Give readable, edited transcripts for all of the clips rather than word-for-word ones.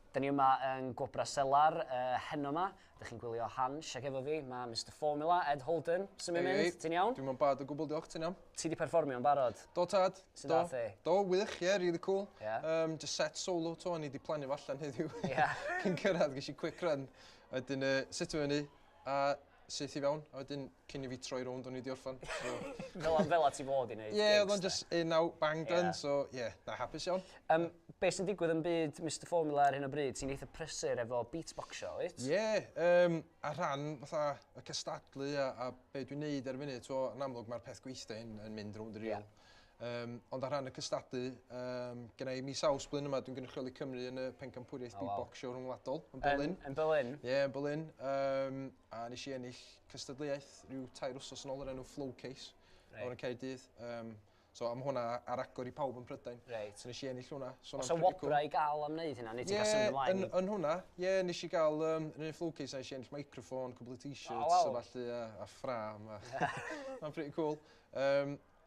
Da ni yma yng Ngwobrau Selar uh, heno yma. Dych chi'n gwylio Hansh ac efo fi mae Mister Formula, Ed Holden. Sut mae'n mynd? Ti'n iawn? Dwi'n mewn bad o gwbl, diolch, ti'n iawn? Ti di perfformio yn barod? Do tad. Sut ddath e? Do, wych, ie, yeah, really cool. Yeah. Just set solo to, o'n i di plannu fo allan heddiw. Yeah. Cyn cyrraedd, ges i quick run. Wedyn, sut fyny, a syth i fewn, a wedyn cyn i fi troi rownd o'n i di orffan. So... fel, fel a ti fod i wneud. Ie, yeah, oedd o'n just in out, bang done, yeah. So ie, yeah, na hapus iawn. Be sy'n digwydd yn byd Mr Formula ar hyn o bryd? Ti'n eitha prysur efo beatboxio, wyt? Ie, yeah, a rhan fatha y cystadlu a be dwi'n neud ar y funud, so, yn amlwg mae'r peth gweithio hyn yn mynd rownd y reel. Yeah. Ond ar rhan y cystadlu, genna i mis Awst blwyddyn yma, dwi'n gynrychioli Cymru yn y pencampwriaeth oh, wow. beatboxio rhwngwladol yn Berlin. Yn Berlin? Ie, yeah, yn Berlin. A nes i ennill cystadleuaeth rhyw 3 wsos yn ôl o'r enw Flowcase right. o'r Caerdydd. So am hwnna ar agor i pawb yn Prydain. Right. So nes i ennill hwnna. So Oes 'na wobrau i gael am wneud hynna, neu ti'n cael symud ymlaen? Ie, yn hwnna, ie, yeah, nes i gael, yn y Flowcase nes i ennill microphone, cwbl o t-shirts, oh, wow. a falle, a ffram. Mae'n pretty cool.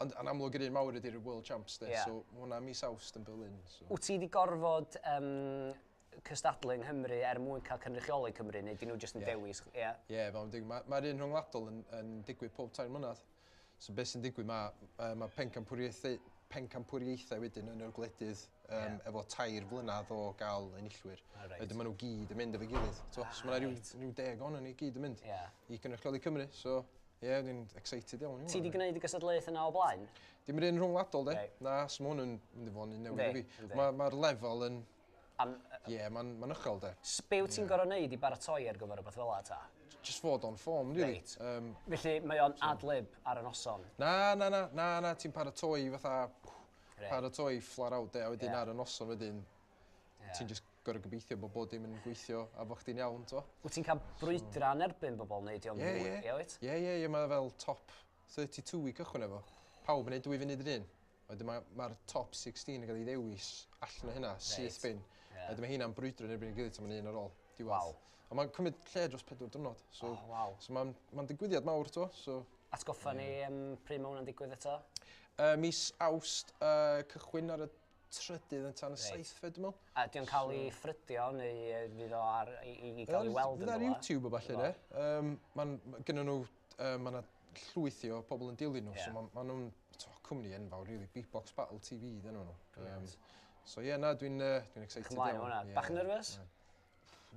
Ond yn amlwg yr un mawr ydy'r World Champs, de, yeah. So hwnna mis Awst yn Berlin. So. Wyt ti wedi gorfod cystadlu yng Nghymru er mwyn cael cynrychioli Cymru, neu dyn nhw jyst yn dewis? Ie, yeah. Yeah, fel mae'n digwydd. Mae'r un rhyngwladol yn digwydd pob 3 mlynedd. So beth sy'n digwydd, mae pencampwriaethau wedyn yn yr gwledydd efo 3 flynedd o gael enillwyr. Oh, right. Wedyn maen nhw gyd yn mynd efo'i gilydd. So, so mae yna rhyw 10 ohonyn ni gyd yn mynd i gynrychioli Cymru. So, ie, yeah, dwi'n excited iawn. Ti wedi gwneud y gystadleuaeth yna o blaen? Dim yr un rhwngwladol, de. Right. Na, so mae hwn yn mynd i fod yn un newydd i fi. Mae'r lefel yn... Ie, yeah, mae'n ma uchel, de. Be wyt ti'n gorfod wneud i baratoi ar gyfer rhywbeth fel 'na, ta? Just fod on form, really. Reit. Felly mae o'n ad-lib ar y noson? Na, na, na, na, na, ti'n paratoi fatha... Right. Paratoi flat out, de, a wedyn ar y noson wedyn, ti'n just gorfod gobeithio bod bob dim yn gweithio a bod chdi'n iawn, to. Wyt ti'n cael brwydra yn erbyn bobl neu di o'n Ie, fwy? ie. Ie, wyt? Ie, ie, ie, mae fel top 32 i cychwyn efo. Pawb yn neud 2 funud yr un. Wedyn mae'r top 16 yn cael ei ddewis allan o hynna, syth bin. Yeah. Wedyn mae hynna'n brwydro yn erbyn ei gilydd tan mae'n un ar ôl. Diwedd. Waw. A mae'n cymryd lle dros 4 diwrnod. So, Oh, waw. So mae'n ma digwyddiad mawr, to. So, Atgoffa ni pryd mae hwnna'n digwydd eto? Mis Awst, cychwyn ar y 3rd yn tan y 7fed, dwi'n meddwl. A di o'n cael ei ffrydio neu fydd o ar, i gael ei weld yn Fydd ar rhywle? YouTube o falle, de. Mae'n nhw, ma' 'na llwythi o pobl yn dilyn nhw, so ma' nhw'n cwmni enfawr, really. Beatbox Battle TV, dyn nhw. So ie, yeah, na, dwi'n excited Ymlaen iawn. hwnna. Bach yn nervous?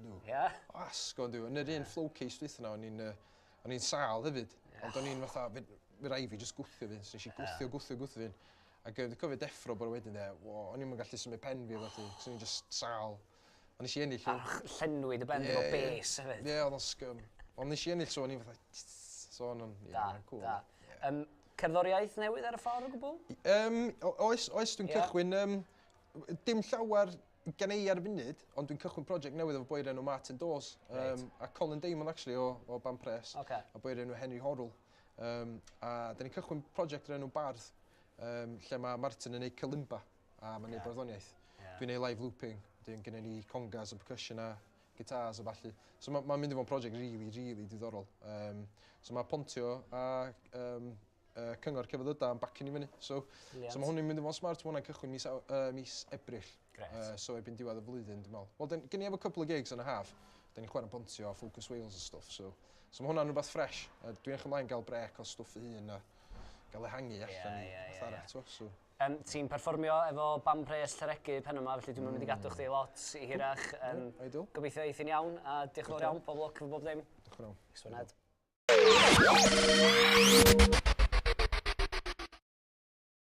No. Ie? Asgo, dwi. Yn yr un Flowcase dwytha na, o'n i'n sâl hefyd. Ond o'n i'n fatha, fe rai fi just gwthio fi. So nes i gwthio, gwthio, gwthio fi. Ac dwi'n cofio deffro bore wedyn, de, wo, o'n i'm yn gallu symud pen fi, felly, cos o'n i'n just sâl. Ond nes i ennill. A llenwi dy ben efo bes hefyd. Ie, oedd o'n scum. Ond nes i ennill, so o'n i'n fatha, so o'n i'n, ie, Da, cool. da. Cerddoriaeth newydd ar y ffordd o gwbl? Oes, oes, dwi'n cychwyn, dim llawer gen i ar y funud, ond dwi'n cychwyn prosiect newydd efo boi o'r enw Martin Dawes. A Colin Damon, actually, o Band Pres. Okay. A boi o'r enw Henry Horrell. A da ni'n cychwyn prosiect o'r enw Bardd, lle mae Martin yn neud kalimba, a mae'n neud barddoniaeth. Dwi'n neud live looping, wedyn gynnon ni congas a percussion a guitars a ballu. So mae'n ma mynd i fod yn prosiect really, really diddorol. So mae Pontio a Cyngor Celfyddydau yn backing i fyny. So, so mae hwn yn mynd i fod yn smart, mae hwnna'n cychwyn mis Ebrill. So erbyn diwedd y flwyddyn, dwi'n meddwl. Wel, gen i efo couple of gigs yn y haf. Da ni'n chwarae Pontio a Focus Wales a stwff. So mae hwnna'n rhywbeth fresh. Dwi'n edrych ymlaen gael brec o stwff fy hun a gael ehangu allan i beth arall. So, so. Ti'n perfformio efo Band Pres Llareggub pen yma, felly dwi'n mynd i gadw chdi lot i hirach. Ideal. Gobeithio eith hi'n iawn, a diolch yn fawr iawn, pob lwc efo bob dim. Diolch yn fawr. Nice one, Ed.